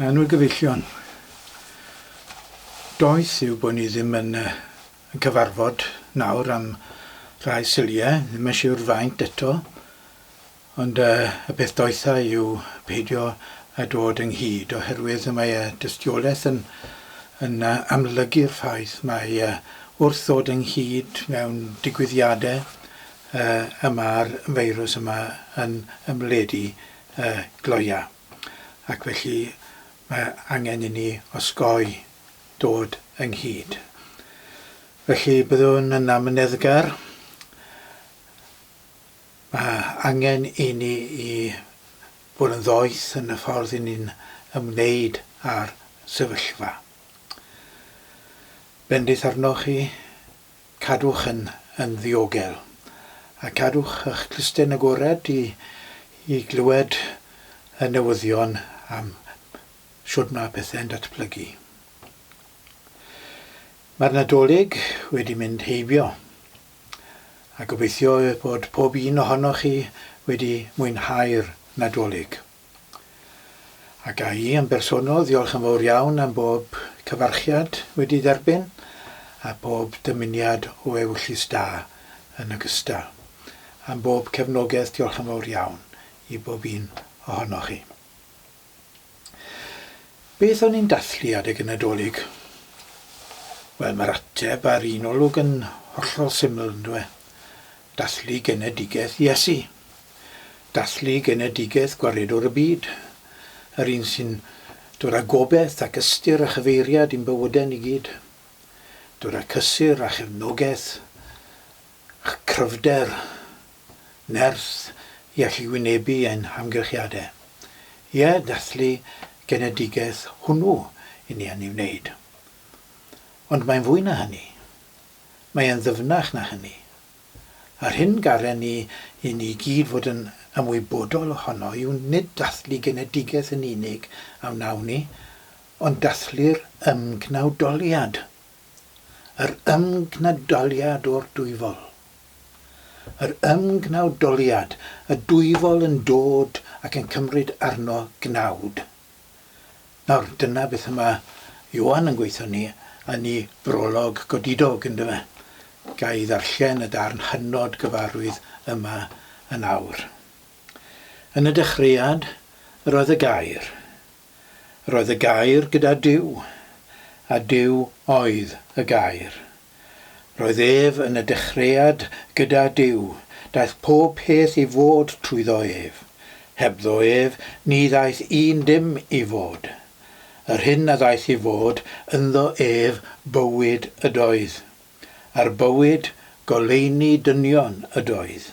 Annwyl gyfeillion, doeth yw bod ni ddim yn, yn cyfarfod nawr am rai Suliau, ddim yn siwr faint eto, ond uh, y peth doetha yw peidio a dod ynghyd oherwydd mae y dystiolaeth yn, yn uh, amlygu'r ffaith mae uh, wrth ddod ynghyd mewn digwyddiadau uh, y mae'r feirws yma yn ymledu uh, gloia. Ac felly mae angen i ni osgoi dod ynghyd. Felly byddwn yn amyneddgar. Mae angen i ni i fod yn ddoeth yn y ffordd i ni'n ymwneud â'r sefyllfa. Bendith arnoch chi. Cadwch yn yn ddiogel. A cadwch ych clustyn agored i i glywed y newyddion am shwd mae pethe'n datblygu. Mae'r Nadolig wedi mynd heibio, a gobeithio bod pob un ohonoch chi wedi mwynhau'r Nadolig. A ga i yn bersonol ddiolch yn fawr iawn am bob cyfarchiad wedi dderbyn a pob dymuniad o ewyllys da yn ogystal. Am bob cefnogaeth diolch yn fawr iawn i bob un ohonoch chi. Beth o'n i'n dathlu adeg y Nadolig? Wel, mae'r ateb ar un olwg yn hollol syml, yndyw e? Dathlu genedigaeth Iesu. Dathlu genedigaeth Gwaredwr y byd, yr un sy'n dod â gobaith ac ystyr a chyfeiriad i'n bywydau ni gyd. Dod â cysur a chefnogaeth, a chryfder, nerth i allu wynebu ein hamgylchiadau. Ie, dathlu genedigaeth hwnnw i ni yn ei wneud. Ond mae'n fwy na hynny. Mae e'n ddyfnach na hynny. A'r hyn garen ni i ni gyd fod yn ymwybodol ohono yw nid dathlu genedigaeth yn unig a wnawn ni, ond dathlu'r ymgnawdoliad. Yr ymgnawdoliad o'r dwyfol. Yr ymgnawdoliad, y dwyfol yn dod ac yn cymryd arno gnawd. Nawr, dyna beth y mae Ioan yn gweithio ni yn ei brolog godidog, yndyfe? Ga i ddarllen y darn hynod gyfarwydd yma yn awr. Yn y dechreuad, yr oedd y Gair. Yr oedd y Gair gyda Duw, a Duw oedd y Gair. Roedd ef yn y dechreuad gyda Duw, daeth pob peth i fod trwyddo ef. Hebddo ef, ni ddaeth un dim i fod. Yr hyn a ddaeth i fod ynddo ef bywyd ydoedd, a'r bywyd goleuni dynion ydoedd.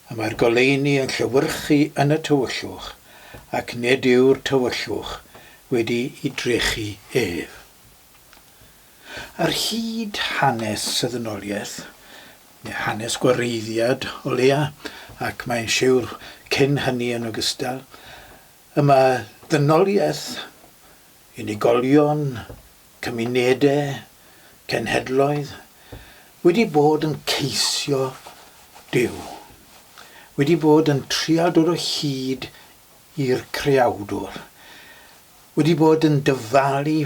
Y mae'r goleuni yn llewyrchu yn y tywyllwch, ac nid yw'r tywyllwch wedi i drechu ef. Ar hyd hanes y ddynoliaeth, neu hanes gwareiddiad o leia, ac mae'n siwr cyn hynny yn ogystal, y mae ddynoliaeth, unigolion, cymunedau, cenhedloedd, wedi bod yn ceisio Duw, wedi bod yn trial dod o hyd i'r Creawdwr, wedi bod yn dyfalu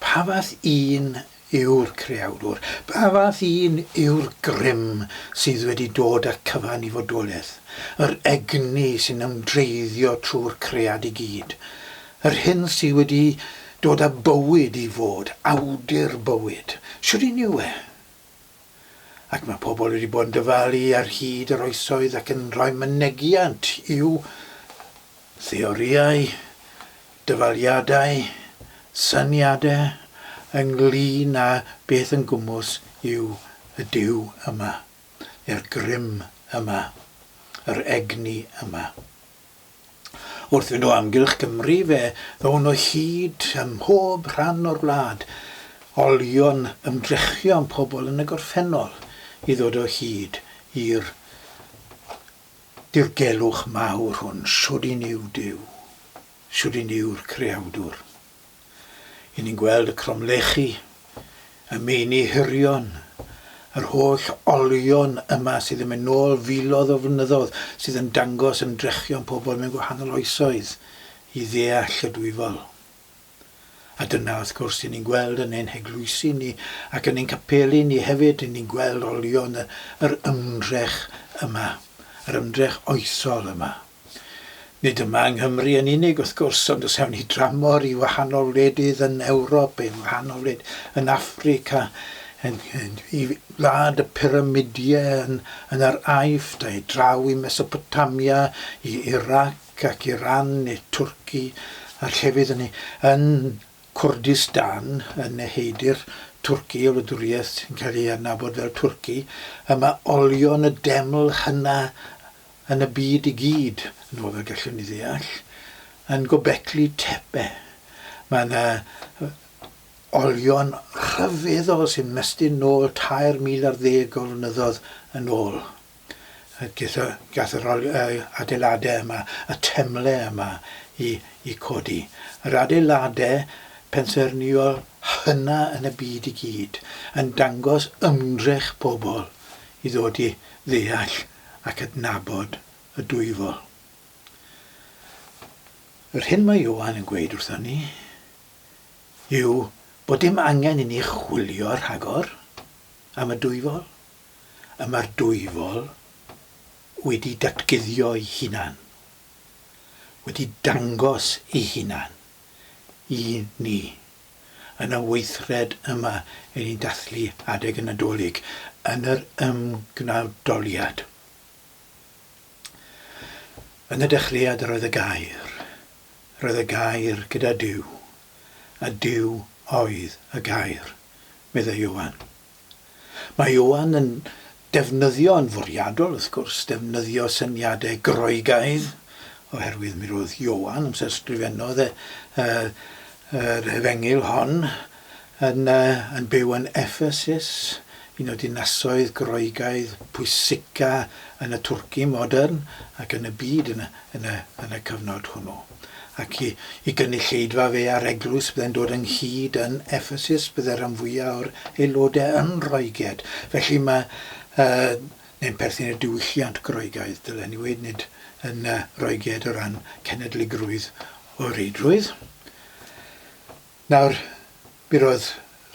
pa fath un yw'r Creawdwr, pa fath un yw'r grym sydd wedi dod â'r cyfan i fodolaeth, yr egni sy'n ymdreiddio trwy'r cread i gyd, yr hyn sydd wedi dod â bywyd i fod, awdur bywyd. Shwt un yw e? Ac mae pobl wedi bod yn dyfalu ar hyd yr oesoedd ac yn rhoi mynegiant i'w theorïau, dyfaliadau, syniadau ynglyn â beth yn gwmws yw y Duw yma, neu'r grym yma, yr egni yma. Wrth fynd o amgylch Cymru fe ddown o hyd ym mhob rhan o'r wlad olion ymdrechion pobl yn y gorffennol i ddod o hyd i'r dirgelwch mawr hwn, shwd un yw Duw, shwd un yw'r Creawdwr. Y'ni'n ni'n gweld y cromlechi, y meini hirion, yr holl olion yma sydd yn mynd nôl filoedd o flynyddoedd, sydd yn dangos ymdrechion pobl mewn gwahanol oesoedd i ddeall y dwyfol. A dyna, wrth gwrs, 'yn ni'n gweld yn ein heglwysi ni ac yn ein capeli ni hefyd, 'yn ni'n gweld olion yr ymdrech yma, yr ymdrech oesol yma. Nid yma yng Nghymru yn unig, wrth gwrs, ond os ewn ni dramor i wahanol wledydd yn Ewrop, i wahanol wledydd yn Affrica, yn, yn, i wlad y pyramidiau yn, yn yr Aifft, a'i draw i Mesopotamia, i Iraq, ac Iran neu Twrci a'r llefydd hynny. Yn Cwrdistan, yn neheudir Twrci, y wladwriaeth sy'n cael ei adnabod fel Twrci, y mae olion y deml hynna yn y byd i gyd, yn ôl fel gallwn ni ddeall, yn Gobekli Tepe. Mae yna olion rhyfeddol sy'n mestyn nôl 3,000 ar ddeg o flynyddoedd yn ôl. Gath yr adeiladau yma, y temle yma i, i codi. Yr adeiladau pensaernïol hynna yn y byd i gyd yn dangos ymdrech pobl i ddod i ddeall ac adnabod y dwyfol. Yr hyn mae Ioan yn gweud wrthon ni yw bod dim angen i ni chwilio rhagor am y dwyfol. y mae'r dwyfol wedi datguddio'i hunan, wedi dangos ei hunan i ni yn y weithred yma y ni'n dathlu adeg y Nadolig, yn yr ymgnawdoliad. Yn y dechreuad yr oedd y Gair, roedd y Gair gyda Duw, a Duw oedd y Gair, meddai Ioan. Mae Ioan yn defnyddio, yn fwriadol wrth gwrs, defnyddio syniadau Groegaidd, oherwydd mi roedd Ioan, amser sgrifennodd e yr efengyl hon, yn, yn byw yn Ephesus, un o dinasoedd Groegaidd pwysica yn y Twrci modern ac yn y byd yn y, yn y, yn y cyfnod hwnnw. Ac i, i gynulleidfa fe a'r eglwys byddai'n dod ynghyd yn Ephesus, byddai rhan fwyaf o'r aelodau yn Roegiaid. Felly mae, uh, neu'n perthyn i'r diwylliant Groegaidd, dylen ni weud, nid yn uh, Roegiaid o ran cenedligrwydd o reidrwydd. Nawr, mi roedd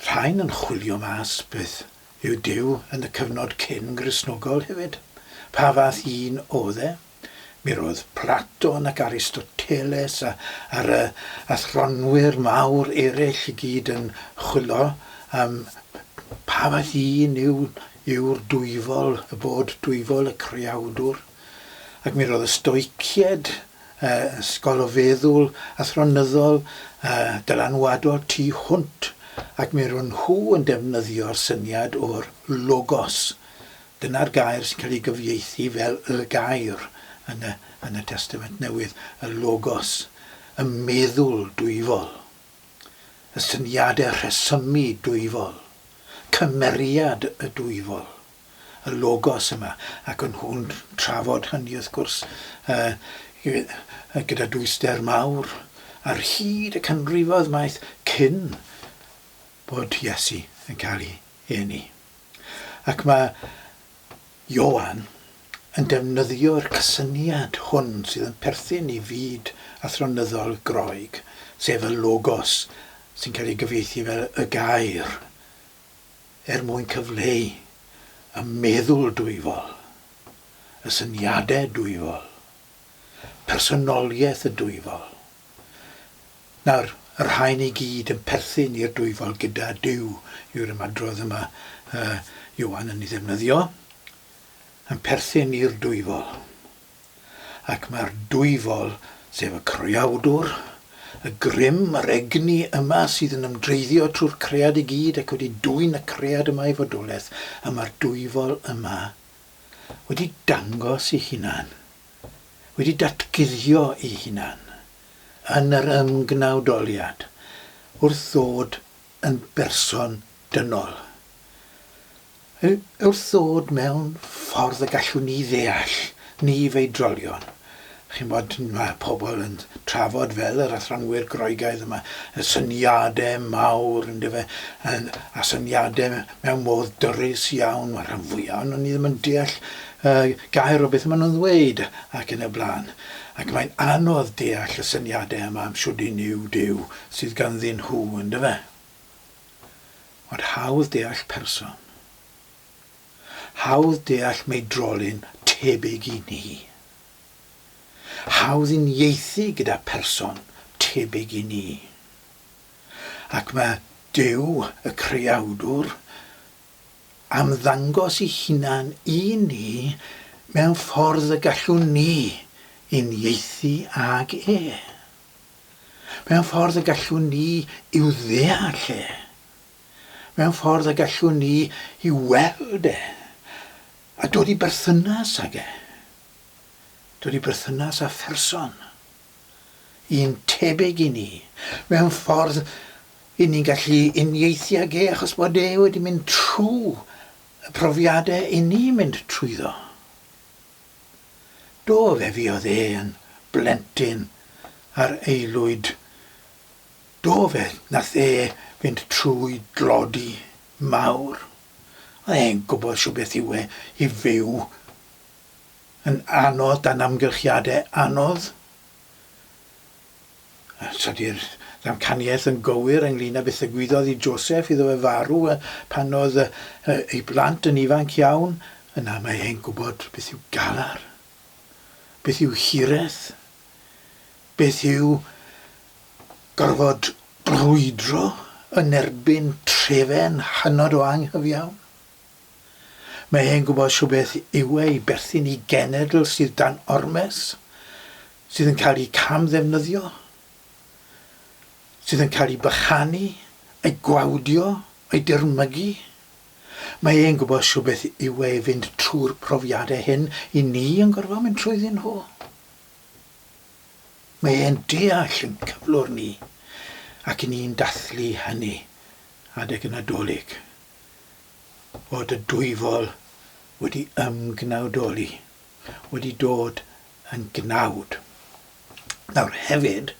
rhain yn chwilio mas beth yw Duw yn y cyfnod cyn Gristnogol hefyd. Pa fath un oedd e? Mi roedd Platon ac Aristoteles a, a'r athronwyr mawr eraill i gyd yn chwilo am pa fath un yw, yw'r dwyfol, y bod dwyfol, y creawdwr. Ac mi roedd y Stoiciaid ysgol o feddwl athronyddol dylanwadol tu hwnt, ac mi ro'n nhw yn defnyddio'r syniad o'r logos. Dyna'r gair sy'n cael ei gyfieithu fel y gair yn y, yn y Testament Newydd, y logos, y meddwl dwyfol, y syniadau rhesymu dwyfol, cymeriad y dwyfol. y logos yma, ac o'n nhw'n trafod hynny wrth gwrs gyda dwyster mawr ar hyd y canrifoedd maith cyn bod Iesu yn cael ei eni. Ac mae Ioan yn defnyddio'r cysyniad hwn sydd yn perthyn i fyd athronyddol Groeg, sef y logos, sy'n cael ei gyfieithu fel y gair, er mwyn cyfleu y meddwl dwyfol, y syniadau dwyfol, personoliaeth y dwyfol. Nawr, y rhain i gyd yn perthyn i'r dwyfol gyda Duw yw'r ymadrodd yma uh, Ioan yn ei ddefnyddio, yn perthyn i'r dwyfol. Ac mae'r dwyfol, sef y Creawdwr, y grym, yr egni yma sydd yn ymdreiddio trwy'r cread i gyd ac wedi dwyn y cread yma i fodolaeth, a mae'r dwyfol yma wedi dangos ei hunan, wedi datguddio ei hunan yn yr ymgnawdoliad wrth ddod yn berson dynol. Wrth ddod mewn ffordd y gallwn ni ddeall, ni feidrolion. Chi'n bod, mae pobl yn trafod fel yr athronwyr Groegaidd yma, y syniadau mawr, yndyfe, a syniadau mewn modd dyrys iawn, mae rhan fwyaf ohonon ni ddim yn deall uh, gair o beth maen nhw'n ddweud ac yn y blaen. Ac mae'n anodd deall y syniadau yma am shwd un yw Duw sydd ganddyn nhw, yndyfe? Ond hawdd deall person. Hawdd deall meidrolyn tebyg i ni. Hawdd uniaethu gyda pherson tebyg i ni. Ac mae Duw, y Creawdwr, am ddangos ei hunan i ni mewn ffordd y gallwn ni uniaethu ag e. Mewn ffordd y gallwn ni i'w ddeall e. Mewn ffordd y gallwn ni i weld e a dod i berthynas ag e. Dod i berthynas â pherson. Un tebyg i ni. Mewn ffordd 'y ni'n gallu uniaethu ag e achos bod e wedi mynd trwy y profiadau 'y ni'n mynd trwyddo. Do, fe fuodd e yn blentyn ar aelwyd. Do, fe nath e fynd trwy dlodi mawr. Oedd e'n gwybod shwt beth yw e i fyw yn anodd dan amgylchiadau anodd. Os ydy'r ddamcaniaeth yn gywir ynglŷn â beth ddigwyddodd i Joseph iddo fe farw pan oedd ei blant yn ifanc iawn, yna mae e'n gwybod beth yw galar, beth yw hiraeth, beth yw gorfod brwydro yn erbyn trefen hynod o anghyfiawn. Mae e'n gwybod shwt beth yw e i berthyn i genedl sydd dan ormes, sydd yn cael eu camddefnyddio, sydd yn cael eu bychanu, eu gwawdio, eu dirmygu. Mae e'n gwybod shwt beth yw e i fynd trwy'r profiadau hyn i ni yn gorfod mynd trwyddyn nhw. Mae e'n deall yn cyflwr ni ac i ni'n dathlu hynny adeg y Nadolig. Fod y dwyfol wedi ymgnawdoli, wedi dod yn gnawd. Nawr hefyd,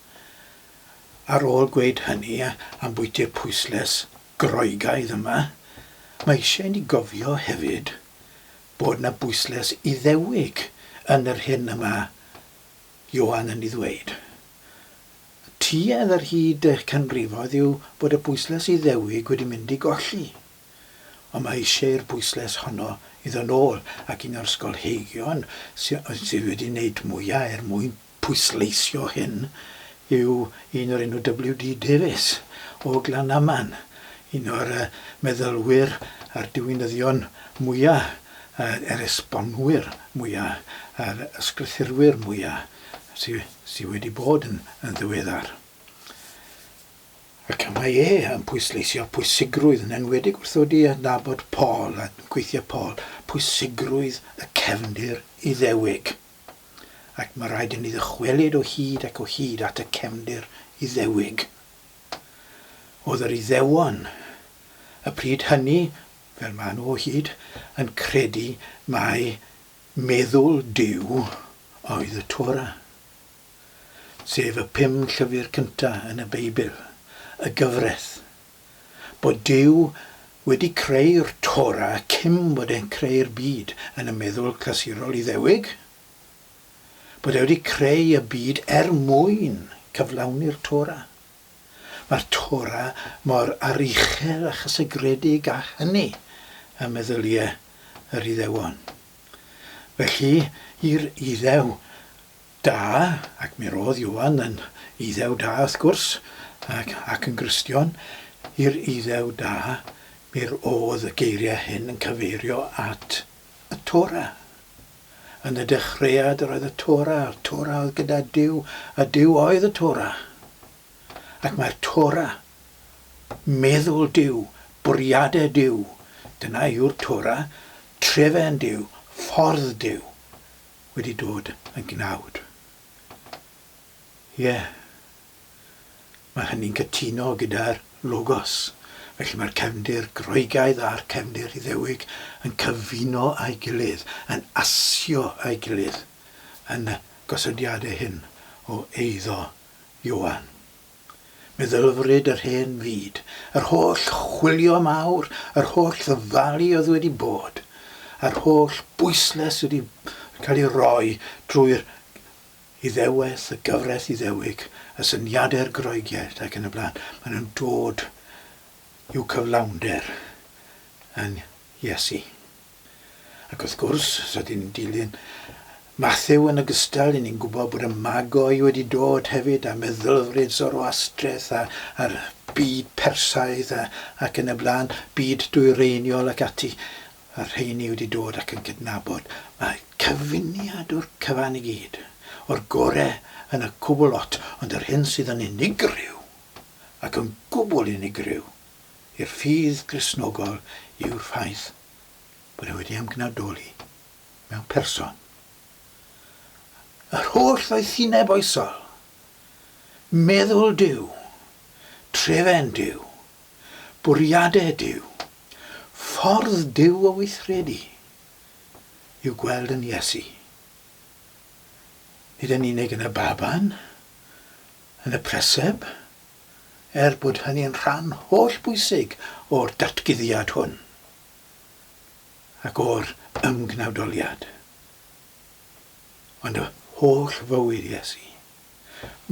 ar ôl gweud hynny ambwyti'r pwysles Groegaidd yma, mae eisiau i ni gofio hefyd bod 'na bwysles Iddewig yn yr hyn y mae Ioan yn ei ddweud. Tuedd ar hyd y canrifoedd yw bod y bwyslais Iddewig wedi mynd i golli. Ond mae eisiau i'r bwyslais honno i ddod nôl, ac un o'r ysgolheigion sydd wedi wneud mwya er mwyn pwysleisio hyn yw un o'r enw WD Davies o Glanaman, un o'r meddylwyr a'r diwinyddion mwya, yr esbonwyr mwya, a'r ysgrythurwyr mwya sy wedi bod yn yn ddiweddar. Ac mae e yn pwysleisio pwysigrwydd, yn enwedig wrth ddod i adnabod Paul a gweithiau Paul, pwysigrwydd y cefndir Iddewig. Ac mae rhaid i ni ddychwelyd o hyd ac o hyd at y cefndir Iddewig. Oedd yr Iddewon, y pryd hynny, fel maen nhw o hyd, yn credu mai meddwl Duw oedd y Torah, sef y pum llyfr cyntaf yn y Beibl, y gyfraith. Bod Duw wedi creu'r Torah cyn bod e'n creu'r byd yn y meddwl clasurol Iddewig. Bod e wedi creu y byd er mwyn cyflawni'r Torah. Mae'r Torah mor aruchel a chysegredig â hynny ym meddyliau yr Iddewon. Felly, i'r Iddew da, ac mi roedd Ioan yn Iddew da wrth gwrs, ac, ac yn Gristion, i'r Iddew da, mi'r oedd y geiriau hyn yn cyfeirio at y Torah. Yn y dechreuad yr oedd y Torah, a'r Torah oedd gyda Duw, a Duw oedd y Torah. Ac mae'r Torah, meddwl Duw, bwriadau Duw, dyna yw'r Torah, trefen Duw, ffordd Duw, wedi dod yn gnawd. Ie, mae hynny'n cytuno gyda'r Logos. Felly mae'r cefndir Groegaidd a'r cefndir Iddewig yn cyfuno â'i gilydd, yn asio â'i gilydd yn y gosodiadau hyn o eiddo Ioan. Meddylfryd yr hen fyd, yr holl chwilio mawr, yr holl ddyfalu oedd wedi bod, a'r holl bwyslais wedi cael ei roi drwy'r Iddewes, y gyfraith Iddewig, y syniadau'r Groegiaid ac yn y blaen, maen nhw'n dod i'w cyflawnder yn Iesu. Ac wrth gwrs, os ydyn ni'n dilyn Mathew yn ogystal, i ni'n gwybod bod y Magoi wedi dod hefyd a meddylfryd Zoroastreth a, a'r byd Persaidd a, ac yn y blaen, byd dwyreiniol ac ati. A'r rheini wedi dod ac yn cydnabod. Mae cyfuniad o'r cyfan i gyd, o'r gore yn y cwbl lot, ond yr hyn sydd yn unigryw, ac yn gwbl unigryw, i'r ffydd Gristnogol yw'r ffaith bod e wedi ymgnawdoli mewn person. Yr holl ddoethineb oesol, meddwl Duw, trefen Duw, bwriadau Duw, ffordd Duw o weithredu, i'w gweld yn Iesu. Nid yn unig yn y baban, yn y preseb, er bod hynny'n rhan holl bwysig o'r datguddiad hwn ac o'r ymgnawdoliad. Ond y holl fywyd Iesu,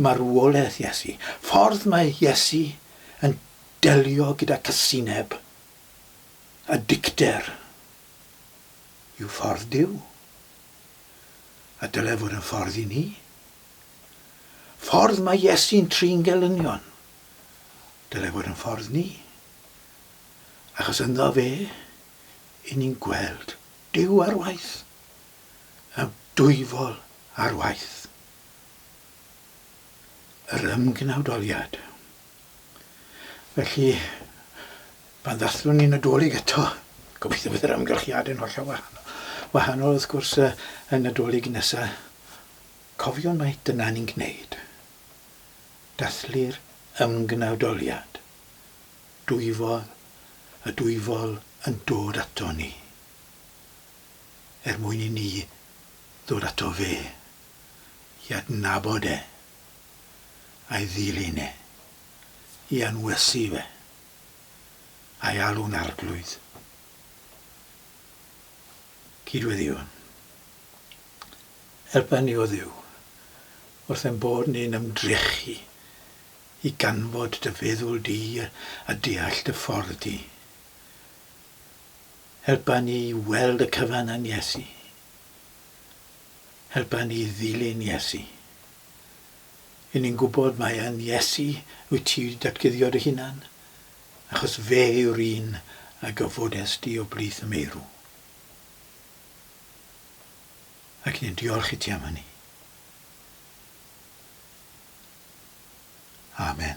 marwolaeth Iesu, ffordd mae Iesu yn delio gyda casineb a dicter yw ffordd Duw. A dyle fod yn ffordd i ni. Ffordd mae Iesu'n trin gelynion, dyle fod yn ffordd ni. Achos ynddo fe, i ni'n gweld Duw ar waith, y dwyfol ar waith. Yr ymgnawdoliad. Felly, pan ddathlwn ni Nadolig eto, gobeithio bydd yr amgylchiadau'n hollol wahanol, wahanol wrth gwrs y Nadolig nesaf, Cofiwn mai dyna ni'n gwneud. Dathlu'r ymgnawdoliad. Dwyfol, y dwyfol yn dod ato ni. Er mwyn i ni ddod ato fe. I adnabod e. A'i ddilyn e. I anwesu fe. A'i alw'n Arglwydd. Cydweddïwn. Helpa ni, O Dduw, wrth ein bod ni'n ymdrechu i ganfod dy feddwl di a deall dy ffordd di. Helpa ni i weld y cyfan yn Iesu. Helpa ni i ddilyn Iesu. I ni'n gwybod mai yn Iesu wyt ti wedi datguddio dy hunan, achos fe yw'r un a gyfodes di o blith y meirw. Ac ni'n diolch i ti am hynny. Amen.